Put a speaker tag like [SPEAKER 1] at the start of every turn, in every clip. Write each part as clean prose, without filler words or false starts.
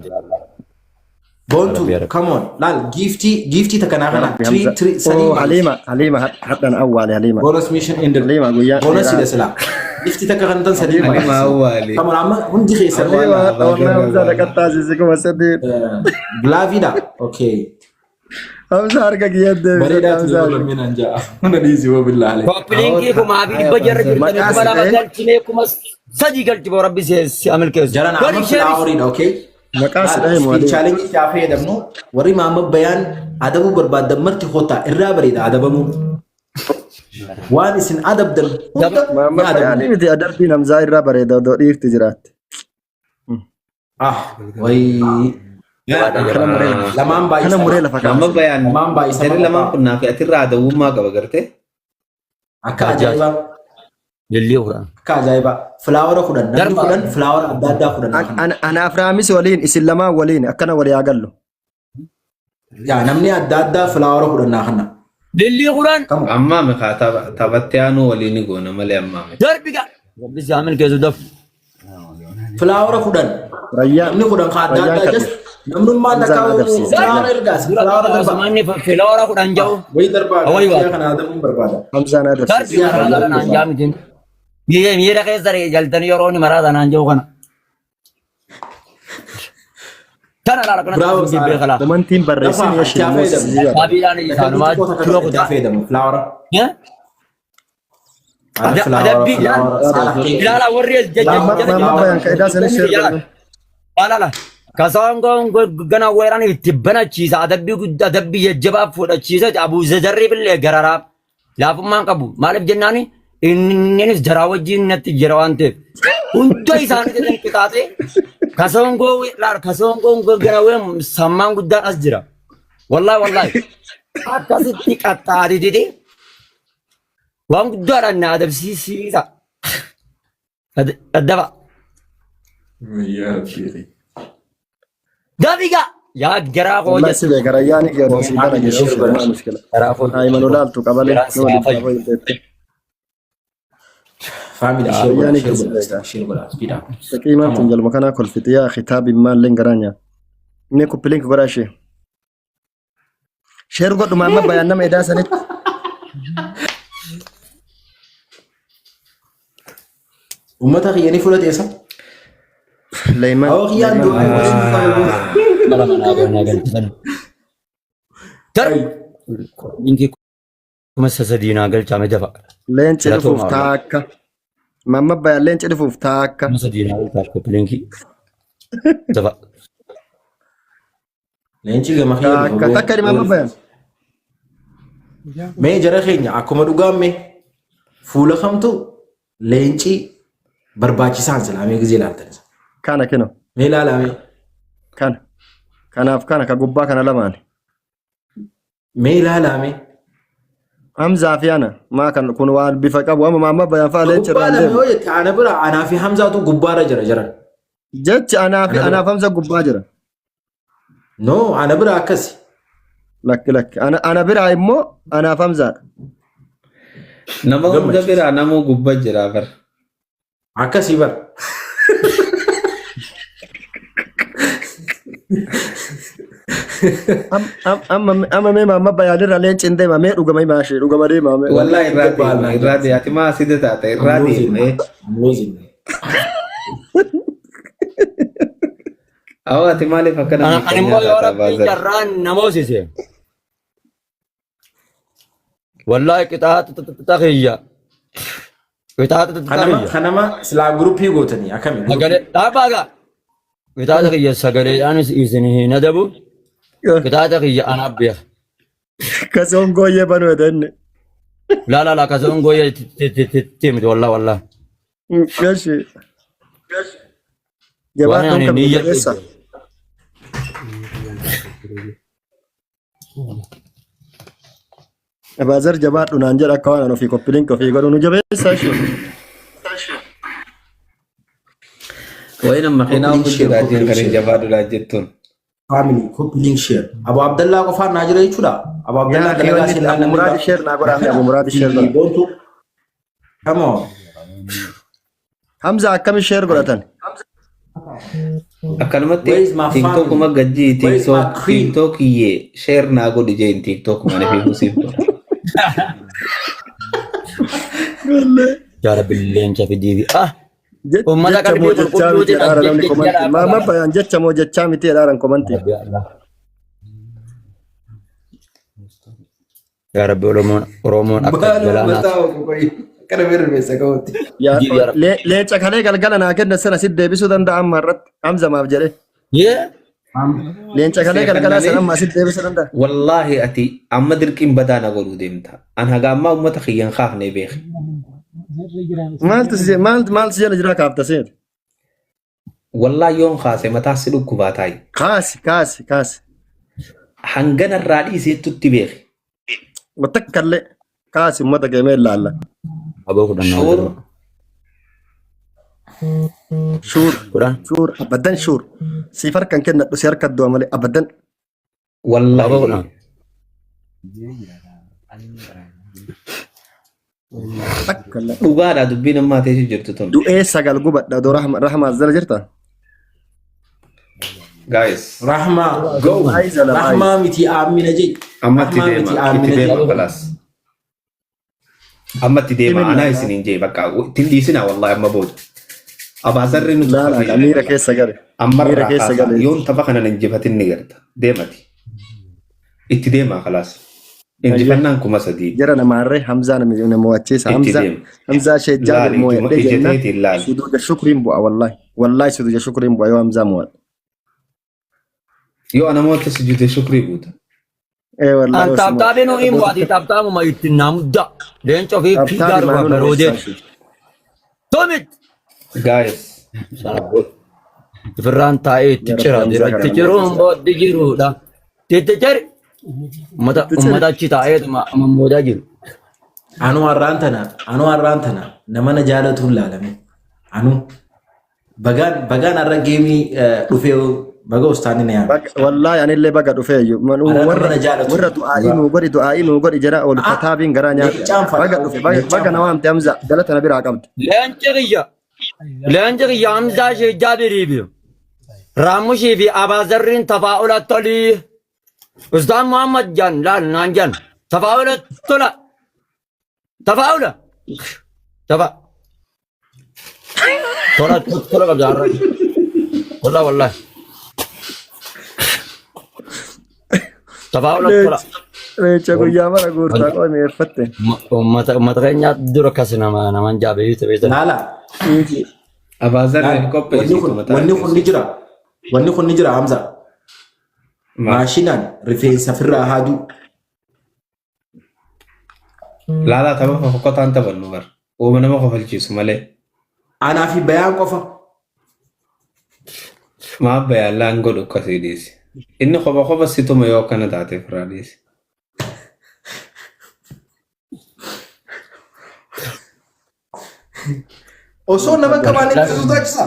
[SPEAKER 1] Rabbi Allah.
[SPEAKER 2] Boontu
[SPEAKER 1] Rabbi Rabbi.
[SPEAKER 2] come on laal giiftii giiftii takka naa kana
[SPEAKER 3] Rabbi
[SPEAKER 2] three
[SPEAKER 3] Hamza.
[SPEAKER 2] three sadii
[SPEAKER 3] Oh
[SPEAKER 2] baay'isi.
[SPEAKER 3] Halima Halima hadhan awwaale Halima.
[SPEAKER 2] Bonus mission ended.
[SPEAKER 3] Halima guyyaa
[SPEAKER 2] Bonus
[SPEAKER 3] dheeraa.
[SPEAKER 2] hidha silaa. Giiftii takka kan tan sadii
[SPEAKER 4] Halima
[SPEAKER 2] baay'isi.
[SPEAKER 4] awwaale.
[SPEAKER 2] Come on amma hundi keessan
[SPEAKER 3] Halima
[SPEAKER 4] Awwaala
[SPEAKER 3] hadha wallahi
[SPEAKER 4] abaazar
[SPEAKER 3] Hamza
[SPEAKER 4] awwaala.
[SPEAKER 3] dhaqattaasisi 3000.
[SPEAKER 2] Bilaafiidha. Okay.
[SPEAKER 3] Hamza harka kiyya deebise
[SPEAKER 2] Bareedaa
[SPEAKER 3] Hamza.
[SPEAKER 2] ture lammiin anjaa. Hunda dhiisi woo billaalee.
[SPEAKER 1] Koppiliinkii 1600 irra jirtanii
[SPEAKER 3] Maqaa
[SPEAKER 1] 2000
[SPEAKER 3] si
[SPEAKER 1] galchinee 3000 galchi boo rabbi si amilkeessu.
[SPEAKER 2] Jaran
[SPEAKER 1] Godhi
[SPEAKER 2] amma
[SPEAKER 1] sheeris.
[SPEAKER 2] filaaworiidha okay.
[SPEAKER 3] Maqaa si dhahe
[SPEAKER 2] Speed
[SPEAKER 3] moo Halima.
[SPEAKER 2] challenge itti haa fayyadamnu warri maamma bayaan adabuu barbaaddan marti kottaa irraa bareeda adabamuu. Waan isin adabdan hunda ni
[SPEAKER 3] Maamma
[SPEAKER 2] adabnu.
[SPEAKER 3] bayaanii miti adabbiin Hamzaa irraa bareeda odoo dhiirti jiraatte.
[SPEAKER 2] Ah, wayii.
[SPEAKER 3] Kana muree lafa.
[SPEAKER 2] Lamaan
[SPEAKER 3] Kana
[SPEAKER 2] baay'isa.
[SPEAKER 3] muree lafa
[SPEAKER 4] Amma
[SPEAKER 3] kaase.
[SPEAKER 4] bayaan
[SPEAKER 2] Lamaan baay'isa
[SPEAKER 4] jarri lamaan
[SPEAKER 2] qofa.
[SPEAKER 4] kun naaf atirraa adawwummaa qaba gartee.
[SPEAKER 2] Akka ajaa'ibaa.
[SPEAKER 1] Lillii 10.
[SPEAKER 2] Akka ajaa'ibaa. Filaawara 10. Namni
[SPEAKER 1] Darba.
[SPEAKER 2] 10 filaawara adda addaa 10.
[SPEAKER 3] Ana Afraamis waliin isin lamaan waliin akkana walii haa gallu.
[SPEAKER 2] Yaa namni adda addaa filaawara 10 naa kanna.
[SPEAKER 1] Lillii 10.
[SPEAKER 2] Kamu.
[SPEAKER 4] Ammaa mi kaa taphattee aanuu waliin ni goona malee ammaa miti.
[SPEAKER 1] Darbi gaa. Rabbi si amilkeessu daf.
[SPEAKER 2] Filaawara 10.
[SPEAKER 3] Rayyaan
[SPEAKER 2] Namni 10 ka adda
[SPEAKER 3] Rayyaan
[SPEAKER 2] addaa
[SPEAKER 3] Kadir.
[SPEAKER 2] just namnummaan
[SPEAKER 3] Hamzaan
[SPEAKER 2] takka
[SPEAKER 3] adabsiisa.
[SPEAKER 2] filaawara ergaas filaawara darba.
[SPEAKER 1] Osmanni filoora 10 ja'u.
[SPEAKER 2] Wayii darbaa
[SPEAKER 1] Wayii
[SPEAKER 2] kiyya
[SPEAKER 1] waata.
[SPEAKER 2] kana adabuun barbaada.
[SPEAKER 3] Hamzaan adabsiisa.
[SPEAKER 1] Darbi maraa tanaan jaa mitiin. Miira keessa galtanii yeroo inni maraa tanaan jiru kana. Tana laala kanatti
[SPEAKER 2] Bravo
[SPEAKER 1] isin jibbee
[SPEAKER 2] Saara.
[SPEAKER 1] kalaa.
[SPEAKER 3] Komantiin barreessin
[SPEAKER 2] Dafaa
[SPEAKER 3] yoo
[SPEAKER 2] itti haa
[SPEAKER 3] shilmoo
[SPEAKER 2] fayyadamu.
[SPEAKER 3] sisi
[SPEAKER 1] Saabiidhaan
[SPEAKER 2] Takka
[SPEAKER 1] isaanumaa
[SPEAKER 2] xiqqoo takka
[SPEAKER 1] dura
[SPEAKER 2] takka itti haa
[SPEAKER 1] kutaa.
[SPEAKER 2] fayyadamu filaawara.
[SPEAKER 1] Eh?
[SPEAKER 2] Filaawara
[SPEAKER 1] Adabbii
[SPEAKER 2] filaawara saala keetii.
[SPEAKER 1] ilaala warri
[SPEAKER 2] Filaawara
[SPEAKER 1] jala
[SPEAKER 3] Maamma
[SPEAKER 2] filaawara.
[SPEAKER 3] bayaan ka idaa sanis share godhu.
[SPEAKER 1] Ilaala kasaangoon gana weeraan itti banachiisa adabbii guddaa adabbii jajjabaa fudhachiisa abuu zajarrii billee gararaa laafummaan qabu maaliif jennaan innis jaraa wajjin natti jira waan ta'eef hunda isaanii jedhan qixaaxee kasaangoo laal kasaangoon gara weem sammaan guddaan as jira wallahi wallahi akkasitti qaxxaatititi waan guddaadhaan na adabsiisiisa Daddaba. Dafiga. Yaa garaa koo
[SPEAKER 3] Wallahi
[SPEAKER 1] jedhe.
[SPEAKER 3] si beeka rayyaani kee odoo sii bana jedhee
[SPEAKER 2] Share godha.
[SPEAKER 3] maa mushkila.
[SPEAKER 1] Garaa koo
[SPEAKER 3] Haa imanu laaltu qabalee
[SPEAKER 1] Garaan
[SPEAKER 3] nu
[SPEAKER 1] si
[SPEAKER 3] waliin
[SPEAKER 1] haa fayyu.
[SPEAKER 3] qabu hin teette.
[SPEAKER 2] Family share godha
[SPEAKER 3] Rayyaani
[SPEAKER 2] share
[SPEAKER 3] kee si
[SPEAKER 2] godha
[SPEAKER 3] beeka.
[SPEAKER 2] share godha speed up.
[SPEAKER 3] Taqiimaan
[SPEAKER 2] Come
[SPEAKER 3] tun
[SPEAKER 2] on.
[SPEAKER 3] jaluma kanaa kolfiti yaa kitaabiin maalleen garaa nyaata. Inni kuppiliink godhaa ishee. Sheer godhu maamma bayaan nama edaa sanitti.
[SPEAKER 2] Uummata kiyya ni fudhate isa.
[SPEAKER 3] Leeman.
[SPEAKER 2] Awwa kiyyaan
[SPEAKER 3] Leeman.
[SPEAKER 2] du'aa
[SPEAKER 1] Mara manaa banaa galchisan. Dar. Linkii 3000 naa galchaame dafa.
[SPEAKER 3] Leenci
[SPEAKER 1] Galatooma
[SPEAKER 3] dhufuuf
[SPEAKER 1] wallah.
[SPEAKER 3] taakka. Maamma bayaan leenci dhufuuf taakka.
[SPEAKER 1] 3000 naa galchaa koppilinkii. Dafa.
[SPEAKER 2] Leenci gama kiyya dhufa
[SPEAKER 3] Taakka takka ni maamma bayaan.
[SPEAKER 2] Mee jara keenya akkuma dhugaan mee fuula kamtu leenci barbaachisaan silaa mee gizee ilaaltan isa.
[SPEAKER 3] Kana kino.
[SPEAKER 2] Mee ilaalaa mee.
[SPEAKER 3] Kana. Kanaaf kana ka gubbaa kana lamaani.
[SPEAKER 2] Mee ilaalaa mee.
[SPEAKER 3] Hamzaa fi ana maa kan kun waan bifa qabu amma maamma bayaan fa'a leenci
[SPEAKER 2] Gubbaa
[SPEAKER 3] irraa hin
[SPEAKER 2] lama
[SPEAKER 3] deemu.
[SPEAKER 2] yoo jette ana bira anaa fi Hamzaatu gubbaarra jira jiran.
[SPEAKER 3] Jechi anaa fi
[SPEAKER 2] Ana bira.
[SPEAKER 3] anaaf Hamza gubbaa jira.
[SPEAKER 2] No ana bira akkasi.
[SPEAKER 3] Lakki lakki ana ana biraa immoo anaaf Hamzaadha.
[SPEAKER 4] Nama hunda
[SPEAKER 2] Gammachiisa.
[SPEAKER 4] biraa namuu gubbaa jira bara.
[SPEAKER 2] Akkasii bara.
[SPEAKER 3] Amma amma mee maamma bayaan irra leenci hin deema mee dhugama himaa ishee dhugama deema mee.
[SPEAKER 4] Wallahi irraa deema irraa deema ati maa asii taate irraa
[SPEAKER 2] I'm losing.
[SPEAKER 4] deema.
[SPEAKER 2] I'm losing.
[SPEAKER 4] Awwa ati maaliif akkana
[SPEAKER 1] Ani immoo
[SPEAKER 4] miidhanyaa
[SPEAKER 1] yoo
[SPEAKER 4] taata
[SPEAKER 1] rabbiin
[SPEAKER 4] baazar.
[SPEAKER 1] carraan nama hoosise. Wallaahi qixaaxa kiyya. Qixaaxa
[SPEAKER 2] Kanama
[SPEAKER 1] kiyya.
[SPEAKER 2] kanama silaa guruppii gootanii akkami
[SPEAKER 1] Sagalee
[SPEAKER 2] guruppii.
[SPEAKER 1] dhaabaa gaa. Qixaaxa kiyya sagaleedhaanis isin hin adabu. Qixaaxa kiyya anaaf beeka.
[SPEAKER 3] Kasoon gooyyee banuu jedhe inni.
[SPEAKER 1] Laa laa laa kasoon gooyyee itti miti wallaahi wallaahi.
[SPEAKER 3] Gashi.
[SPEAKER 1] Waan
[SPEAKER 3] Jabaadhuun
[SPEAKER 1] ani
[SPEAKER 3] kan
[SPEAKER 1] niyyadhe
[SPEAKER 3] jabeessa. Abaazar jabaadhu naan jedha akka waan an ofii koppiliink ofii godhu nu jabeessa ishee.
[SPEAKER 4] Wayi nama makiinaa
[SPEAKER 2] Copy link
[SPEAKER 4] ofu
[SPEAKER 2] share,
[SPEAKER 4] jira
[SPEAKER 2] copy link
[SPEAKER 4] kan
[SPEAKER 2] share.
[SPEAKER 4] jabaadhu laa jettuun.
[SPEAKER 2] Family copy link share. Abu Abdallaa qofaan naa jira jechuudha. Abu Abdallaa
[SPEAKER 3] Yaa
[SPEAKER 2] dalagaa
[SPEAKER 3] kiyoonni
[SPEAKER 2] seenaan
[SPEAKER 3] Abu
[SPEAKER 2] namni
[SPEAKER 3] Muraadi share naa godhaa Abu Muraadi share godha.
[SPEAKER 2] Boontu. Come on.
[SPEAKER 3] Hamza akkami share godhatan?
[SPEAKER 4] Akkanumatti
[SPEAKER 2] Where is my
[SPEAKER 4] tiiktookuma
[SPEAKER 2] family?
[SPEAKER 4] gajjii
[SPEAKER 2] Where is my
[SPEAKER 4] tiiktook
[SPEAKER 2] cream?
[SPEAKER 4] tiiktookiyyee sheer naa godhi jeen tiiktookuma na fiiguu siif godha.
[SPEAKER 1] Yaa Rabbi leenca fidii. Ah! Uummata
[SPEAKER 3] Jecha moo
[SPEAKER 1] qalbii
[SPEAKER 3] jechaa miti
[SPEAKER 1] qulqulluutiin
[SPEAKER 3] jedhaara namni
[SPEAKER 1] ajjeeche
[SPEAKER 3] komantii.
[SPEAKER 1] jalaa
[SPEAKER 3] Maamma
[SPEAKER 1] qaba.
[SPEAKER 3] bayaan jecha moo jechaa miti jedhaaran komantii.
[SPEAKER 1] Rabbi Allah. Yaa Rabbi Oromoon Oromoon akka
[SPEAKER 2] Maaloo
[SPEAKER 1] galaanaa.
[SPEAKER 2] mataa ofu qoyi. Akkana birribeessa ka'utti.
[SPEAKER 3] Yaa
[SPEAKER 1] Yaa Rabbi.
[SPEAKER 3] leenca kalee galgala naa kenna sana sit deebisuu danda'a amma irratti. Hamza maaf jedhe.
[SPEAKER 1] Yee!
[SPEAKER 3] Leenca kalee galgalaa sana
[SPEAKER 4] Seefannanii
[SPEAKER 3] amma asitti deebisuu danda'a.
[SPEAKER 4] wallaahi ati amma dirqiin badaa na godhuu deemta. An haga ammaa uummata kiyyan kaafne beeki.
[SPEAKER 3] Maaltu si maal maal si jala jira kaafta seet?
[SPEAKER 4] Wallaahi yoon kaase mataa si dhukkubaa taa'i.
[SPEAKER 3] Kaasi kaasi kaasi.
[SPEAKER 4] Hangana irraa dhiiseettutti beeki.
[SPEAKER 3] Takka illee kaasi uummata keemee ilaalla.
[SPEAKER 1] Aboo kudhan nama
[SPEAKER 4] Shuur
[SPEAKER 1] darba.
[SPEAKER 3] Shuur
[SPEAKER 1] Kudhan.
[SPEAKER 3] shuur abadan shuur. Siif harkan kennadhu si harka du'a malee abadan.
[SPEAKER 1] Aboo
[SPEAKER 4] wallaahi
[SPEAKER 1] kudhan.
[SPEAKER 3] Takka illee.
[SPEAKER 4] dhugaadha dubbiin ammaa teessu jirtu tun.
[SPEAKER 3] Du'ee sagal gubadha odoo rahmaas jala jirta.
[SPEAKER 4] Guys,
[SPEAKER 2] Rahmaa.
[SPEAKER 4] go.
[SPEAKER 3] Aayisa lama aayisa.
[SPEAKER 2] Rahmaa miti aamina jee.
[SPEAKER 4] Amma itti
[SPEAKER 2] Rahmaa
[SPEAKER 4] deema,
[SPEAKER 2] miti
[SPEAKER 4] itti
[SPEAKER 2] aamina jee.
[SPEAKER 4] deema kalaas. Amma itti deema,
[SPEAKER 3] Himin
[SPEAKER 4] anaa
[SPEAKER 3] laalaa.
[SPEAKER 4] isin hin jee bakka ittiin dhiisinaa wallahi amma booda. Abaasarri nu
[SPEAKER 3] Laalaa
[SPEAKER 4] tuffatee
[SPEAKER 3] dha
[SPEAKER 4] jira
[SPEAKER 3] miira
[SPEAKER 4] wallahi.
[SPEAKER 3] keessa gale. Miira
[SPEAKER 4] Ammarraa
[SPEAKER 3] keessa
[SPEAKER 4] kaasaa
[SPEAKER 3] gale.
[SPEAKER 4] yoon tapha kana hin injifatin ni garta. Deemati. Itti deemaa kalaas.
[SPEAKER 3] Ayyee.
[SPEAKER 4] Injifannaan 3000.
[SPEAKER 3] Jara namaarree Hamzaa nama wachiisa.
[SPEAKER 4] Itti
[SPEAKER 3] Hamzaa
[SPEAKER 4] deema.
[SPEAKER 3] Hamzaa Sheekh Jaabir
[SPEAKER 4] Laali ijuma
[SPEAKER 3] moo'adhee
[SPEAKER 4] ija
[SPEAKER 3] jenna.
[SPEAKER 4] teetiin laali.
[SPEAKER 3] Suduuda shukriin bu'a wallahi. Wallahi suduuda shukriin bu'a yoo Hamzaa moo'adhe.
[SPEAKER 4] Yoo ana moo'atte sujuuda shukrii buuta.
[SPEAKER 3] Ee wallahi
[SPEAKER 1] An
[SPEAKER 3] yoo si moo'adhe.
[SPEAKER 1] taaptaabee nuu himu ati taaptaabuma itti naamudda. Leenca ofii fiigaa
[SPEAKER 3] Taaptaabi
[SPEAKER 1] dhufa
[SPEAKER 3] maanuu nama
[SPEAKER 1] baroodee.
[SPEAKER 3] ibsaa ishee.
[SPEAKER 1] Tomit!
[SPEAKER 4] Guys,
[SPEAKER 1] Ifirraan taa'ee itti
[SPEAKER 3] Yaa Rabbi
[SPEAKER 1] cira
[SPEAKER 3] Hamzaa
[SPEAKER 1] jira.
[SPEAKER 3] kana
[SPEAKER 1] Itti
[SPEAKER 3] nama
[SPEAKER 1] ciruun
[SPEAKER 3] wachiisa.
[SPEAKER 1] booddi jiruudha. Itti ciri. Uummata
[SPEAKER 3] Itti ciri.
[SPEAKER 1] uummata achi taa'eetuma mammoodaa jiru.
[SPEAKER 2] Anuu har'aan tana anuu har'aan tana nama na jaalatuun laalame. Anuu bagaan bagaan har'a geemii dhufee baga ustaanni na yaame.
[SPEAKER 3] Wallahi anillee baga dhufee iyyuu.
[SPEAKER 2] Har'a nama
[SPEAKER 3] Warra
[SPEAKER 2] na jaalatu.
[SPEAKER 3] warra du'aa'ii nuu godhi du'aa'ii nuu godhi jedha oolu
[SPEAKER 2] Ah,
[SPEAKER 3] kataabiin garaa nyaate.
[SPEAKER 2] leencaan
[SPEAKER 3] Baga
[SPEAKER 2] fadha.
[SPEAKER 3] dhufe baga
[SPEAKER 2] Leencaan
[SPEAKER 3] baga na
[SPEAKER 2] fadha.
[SPEAKER 3] waamte Hamza galata na biraa qabdi.
[SPEAKER 1] Leenci kiyya. Leenci kiyya Hamzaa Sheekh Jaabirii fi Raammushii fi Abaazarriin tafaa'ula tolii. Ustaan Muhammad jan laal naan jan tafaa'ula tola. Tafaa'ula. Tafa. Tola tola qabda har'a. Wallah wallahi. Tafaa'ula tola.
[SPEAKER 3] Leenca guyyaa mara guurtaa qofa mi'eeffatte.
[SPEAKER 1] Uummata uummata keenya dura akkas nama naman jaabeeyyu beektan.
[SPEAKER 2] Laala.
[SPEAKER 4] Abaazarri
[SPEAKER 2] Laala. Wanni
[SPEAKER 4] qopheessitu
[SPEAKER 2] kun
[SPEAKER 4] mataa
[SPEAKER 2] wanni kun ni
[SPEAKER 4] keessi.
[SPEAKER 2] jira. Wanni kun ni jira Hamza.
[SPEAKER 4] Maal?
[SPEAKER 2] Maashinaan rifeensa firraa haaduu.
[SPEAKER 4] Laalaa tapha fofokkotaan taphannu bara. Uuma nama kofalchiisu malee.
[SPEAKER 2] Anaa fi bayaan qofa.
[SPEAKER 4] Maaf bayaan laan godhu akkasii dhiisi. Inni kopha kopha situma yoo akkana taate firaa dhiisi.
[SPEAKER 2] Osoo nama hin qabaanne itti sodaachisa.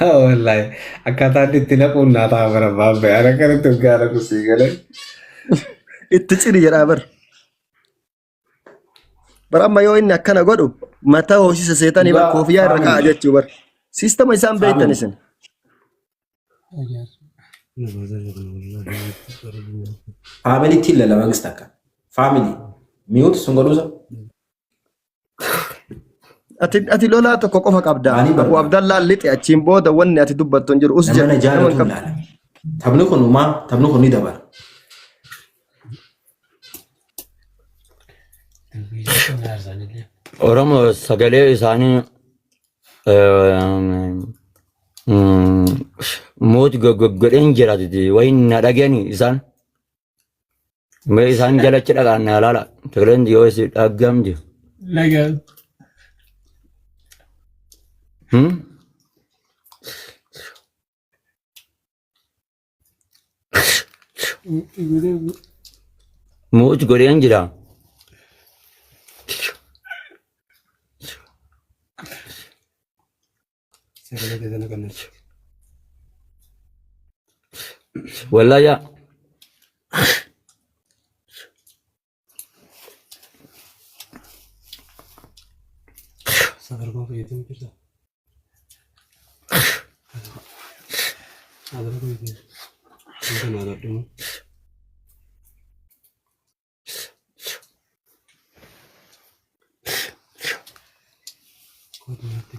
[SPEAKER 4] Wallaahi akkaataa inni itti naquun naa ta'a bara maaf bayaan akkanatti hoggaa naqu sii galee.
[SPEAKER 3] Itti ciri jedhaa bar. Bar amma yoo inni akkana godhu mataa hoosisa seetanii bar
[SPEAKER 2] Dhugaa
[SPEAKER 3] koofiyyaa irra kaa'a
[SPEAKER 2] faamilii.
[SPEAKER 3] jechuu bar. Siistama isaan beektan
[SPEAKER 2] Faamilii.
[SPEAKER 3] isin.
[SPEAKER 2] Faamiliitti hin lala mangist akka. Faamilii. Miyuuti sun godhuusa.
[SPEAKER 3] Ati ati lolaa tokko qofa qabda.
[SPEAKER 2] Ani
[SPEAKER 3] Abu
[SPEAKER 2] barbaada.
[SPEAKER 3] Abdallaan lixe achiin booda wanni ati dubbattu hin jiru. Us
[SPEAKER 2] Nama
[SPEAKER 3] jedhi
[SPEAKER 2] na
[SPEAKER 3] nama hin
[SPEAKER 2] jaalatuun
[SPEAKER 3] qabdu.
[SPEAKER 2] laala. Taphni kun uumaa taphni kun ni dabala.
[SPEAKER 1] Oromoo sagalee isaanii mooti godheen jira wayin na dhagani isaan. Mee isaan jalachi dhaqaan na laala. Sagaleen yoo isi dhagamti.
[SPEAKER 5] Nagaa.
[SPEAKER 1] Mooti godheen jira.
[SPEAKER 5] Sagalee teessana kannatti.
[SPEAKER 1] Wallahi yaa.
[SPEAKER 5] Sadarkaa fayyadamu jirta. Sadarkaa fayyadamu. Kan aadaa Koordinaatti.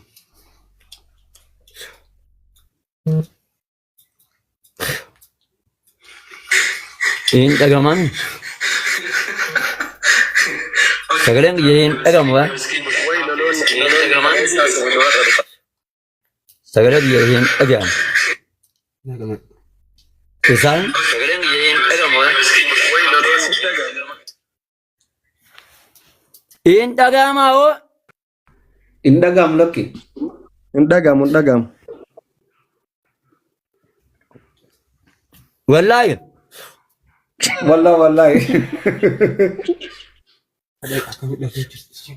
[SPEAKER 1] Hin dhagaman. Sagaleen kiyya hin dhagamu ba. Sagalee kiyya hin dhagamu.
[SPEAKER 5] Dhagama.
[SPEAKER 1] Isaan sagaleen kiyya hin dhagamu ba. Hin dhagama hoo.
[SPEAKER 4] Hin dhaga'amu lakki.
[SPEAKER 3] Hin dhagamu hin dhagamu.
[SPEAKER 1] Wallaahi.
[SPEAKER 4] Wallaahi wallaahi.
[SPEAKER 5] Akkamitti dhagee jirti?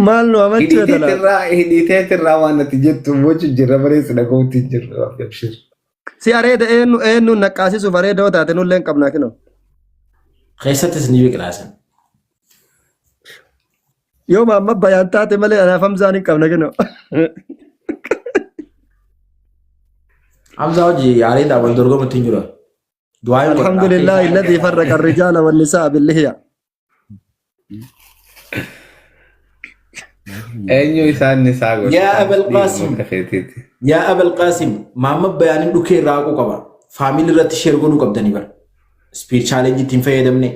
[SPEAKER 3] Maal nu amachuu
[SPEAKER 4] Hidhiitee
[SPEAKER 3] dhala.
[SPEAKER 4] tirraa hidhiitee tirraa waan ati jettu bocu jirra malee si dhaga'uutti hin jirru. Abshir.
[SPEAKER 3] Si areeda eenyu eenyu naqqaasisuuf areeda yoo taate nullee hin qabnaa kinoo.
[SPEAKER 2] Keessattis ni biqilaasan.
[SPEAKER 3] Yoo maamma bayaan taate malee anaaf Hamzaan hin qabna kinoo.
[SPEAKER 2] Hamzaa hojii areedaa wal dorgomutti hin jiru. Du'aa hin godha.
[SPEAKER 3] Alhamdulillah alladhi farraqa ar-rijaala wan-nisaa bil-lihya.
[SPEAKER 4] Eenyu isaan isaa godhe?
[SPEAKER 2] Yaa Abel Qaasim.
[SPEAKER 4] Akka keetiiti.
[SPEAKER 2] Yaa Abel Qaasim maamma bayaaniin dhukee irraa haquu qaba. Faamilii irratti sheer godhuu qabdanii bara. Speed challenge ittiin fayyadamne.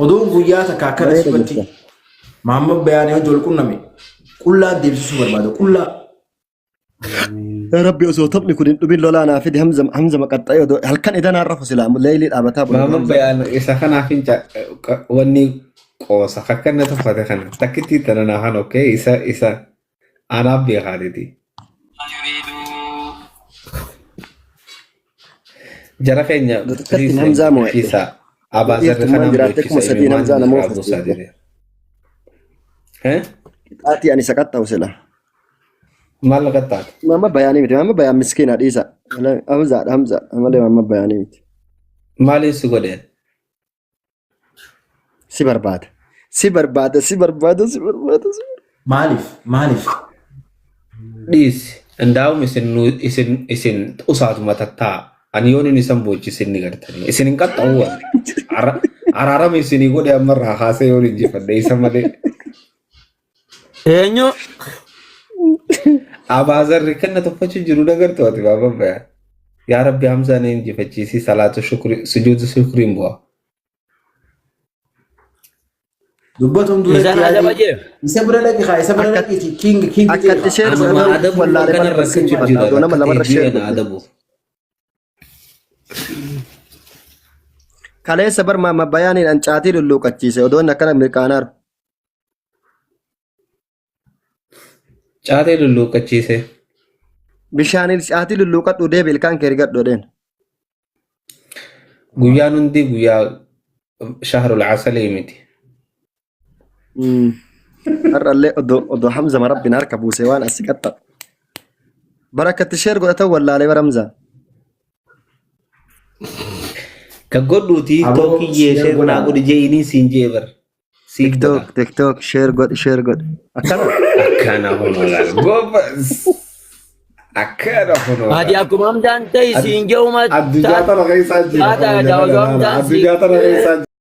[SPEAKER 2] Oduun guyyaa takka akkana
[SPEAKER 3] Bareeda
[SPEAKER 2] sifatti
[SPEAKER 3] jirta.
[SPEAKER 2] maamma bayaanii hojii wal qunname qullaa deebisisuu barbaada. Qullaa.
[SPEAKER 3] Yaa Rabbi osoo taphni kun hin dhumin lolaa naa fidi Hamza Hamza maqaxxa'ee odoo halkan idanaan rafu silaa leeylii dhaabataa bula
[SPEAKER 4] Maama
[SPEAKER 3] Hamza.
[SPEAKER 4] bayaan isa kanaaf hin wanni qoosa kakkanna tuffate kana takkitti tana naa kan okkee isa isa anaaf beekaatiti. Jara keenya
[SPEAKER 3] Dutukkatti
[SPEAKER 4] please
[SPEAKER 3] Hamzaa mo'e.
[SPEAKER 4] bochiisa. Abaazarri
[SPEAKER 3] Dhiirtummaan
[SPEAKER 4] kanaan
[SPEAKER 3] jiraattee
[SPEAKER 4] bochisa
[SPEAKER 3] 3000
[SPEAKER 4] imimmaan
[SPEAKER 3] Hamzaa nama
[SPEAKER 4] irraa
[SPEAKER 3] oofas
[SPEAKER 4] buusaa
[SPEAKER 3] jechuudha.
[SPEAKER 4] jire. Eh?
[SPEAKER 3] Qixaatii ani saqaxxa'u sila.
[SPEAKER 4] Maal qaxxaata?
[SPEAKER 3] Maamma bayaanii miti. Maamma bayaan miskiina dhiisa. Hamzaadha Hamzaadha malee maamma bayaanii miti.
[SPEAKER 4] Maaliin si godheen?
[SPEAKER 3] Si barbaada. Si barbaada si barbaada si barbaada. Si barbaada.
[SPEAKER 2] Maaliif? Maaliif?
[SPEAKER 4] Dhiisi. Indaa'um isin nu- isin isin usaatuma tattaa. Ani yoon inni isan boochisin ni gartanii. Isin hin qaxxa'u waan. Araarama isinii godhe ammarraa kaasee yoon injifadhe isa malee.
[SPEAKER 1] Eenyu?
[SPEAKER 4] Abaazarri kan na tuffachuu jiru dagartu ati baaba baya. Yaa Rabbi Hamzaa na injifachiisii salaatu shukri sujuudu shukriin bu'a.
[SPEAKER 2] Dubbatuun duratti
[SPEAKER 1] Isaan adaba
[SPEAKER 2] yaadi.
[SPEAKER 1] jee.
[SPEAKER 2] Isa bira dhaqi kaa isa bira
[SPEAKER 3] Akka
[SPEAKER 2] dhaqiiti king king
[SPEAKER 3] akka itti
[SPEAKER 2] ta'e
[SPEAKER 3] sheer
[SPEAKER 4] Anuma
[SPEAKER 3] godhatan
[SPEAKER 4] adabuuf
[SPEAKER 3] wallaalee
[SPEAKER 4] akkana
[SPEAKER 3] malee
[SPEAKER 4] rakkachuu
[SPEAKER 3] injifadha.
[SPEAKER 4] jira
[SPEAKER 3] Odoo nama
[SPEAKER 4] rakkatee
[SPEAKER 3] lamarra sheer
[SPEAKER 4] du'e na
[SPEAKER 3] godhe.
[SPEAKER 4] adabuuf.
[SPEAKER 3] Kaleessa bar maamma bayaaniin an caatii lulluuqachiise odoo inni akkana mirqaanaaru.
[SPEAKER 4] Caatee lulluuqqachiise.
[SPEAKER 3] Bishaaniin caatii lulluuqadhu deebi ilkaan kee rigadhu jedheen.
[SPEAKER 4] Guyyaan hundi guyyaa shahrul asalii miti.
[SPEAKER 3] Har'allee odoo odoo Hamza rabbiin harka buuse waan asii qaxxa. Bara akkatti sheer godhatan wallaalee bara Hamza.
[SPEAKER 4] Ka godhuuti
[SPEAKER 2] Aboo
[SPEAKER 4] tookiyyee
[SPEAKER 2] sheer
[SPEAKER 4] sheer naa
[SPEAKER 2] godhaa.
[SPEAKER 4] godhi jee inni siin jee bar. Siif
[SPEAKER 3] TikTok
[SPEAKER 4] godha.
[SPEAKER 3] TikTok share godhi share godhi. Akkana.
[SPEAKER 4] Akkana kunoo laal. Goobas. Akkana kunoo
[SPEAKER 1] Ati
[SPEAKER 4] laal.
[SPEAKER 1] akkuma Hamzaan ta'e siin jedhuma
[SPEAKER 4] Addunyaa tana keessaa jira.
[SPEAKER 1] taata osoo Hamzaan siin
[SPEAKER 4] Addunyaa tana keessaa jira.